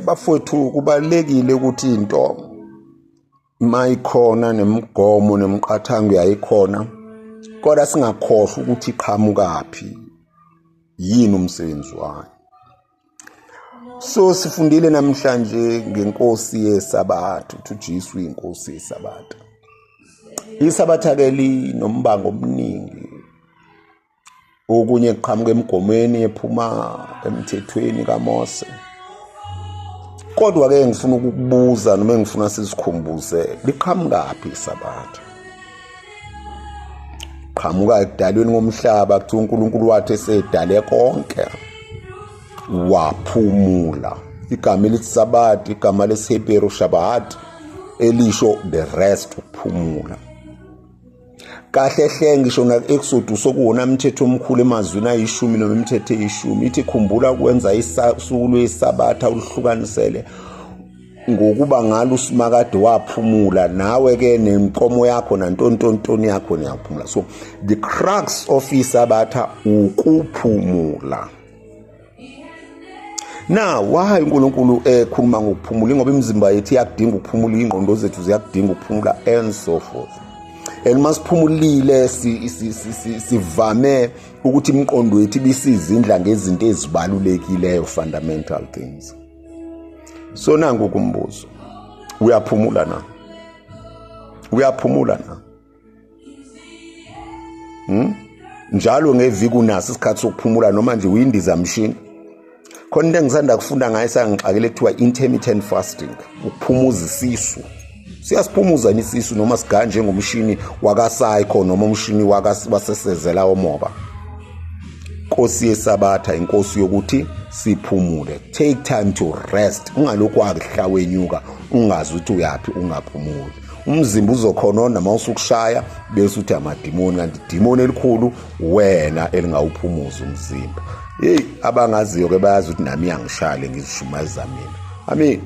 Bafowethu, kubalekile ukuthi into mayikhona nemigomo nemiqathango yayikhona, kodwa singakhohlwa ukuthi iqhamukaphi, yini umsebenzi wayo. So sifundile namhlanje ngenkosi yesabatha, ukuthi uJesu uyinkosi yesabatha. Isabatha ke linombango omningi, okunye kuqhamuka emigomweni ephuma emthethweni kaMose. Kodwa ke ngifuna ukukubuza noma engifuna sizikhumbuze, liqhamukaphi isabatha? Qhamuka ekudalweni komhlaba. Kuthiwa uNkulunkulu wathi esedale konke waphumula. Igama elithi sabat, igama lesiHebheru shabat, elisho the rest, ukuphumula. Kahle hle, ngisho na-Exodus, okuwona mthetho omkhulu emazwini ayishumi noma imithetho eyishumi, ithi khumbula ukwenza usuku lwesabatha uluhlukanisele, ngokuba ngalo uSimakade waphumula, nawe ke nenkomo yakho nantontontoni yakho niyaphumula. So the crux of isabatha ukuphumula. Now, why uNkulunkulu ekhuluma ngokuphumula? Ngoba imizimba yethu iyakudinga ukuphumula, ingqondo zethu ziyakudinga ukuphumula and so forth. And masiphumulile, sivame ukuthi imiqondo yethu ibisizindla ngezinto ezibalulekileyo, fundamental things. So nangu kumbuzo, uyaphumula na? Uyaphumula na? Njalo ngeviki unaso isikhathi sokuphumula, noma nje uyindiza mshini? Khona into engisanda kufunda ngayo sangixakele, kuthiwa intermittent fasting, ukuphumuza isisu. Siyasiphumuza isisu noma sigaya njengomshini wakasayikho noma umshini wasesezela omoba? Nkosi yesabatha, inkosi yokuthi siphumule. Take time to rest. Ungalokhu akuhla wenyuka, ungazi ukuthi uyaphi, ungaphumuli. Umzimba uzokhonona uma usukushaya, bese uthi amadimoni, kanti idimoni elikhulu wena elingawuphumuza umzimba. Hey, abangaziyo ke bayazi ukuthi nami iyangishaya le ngizishumayeza mina. Amen.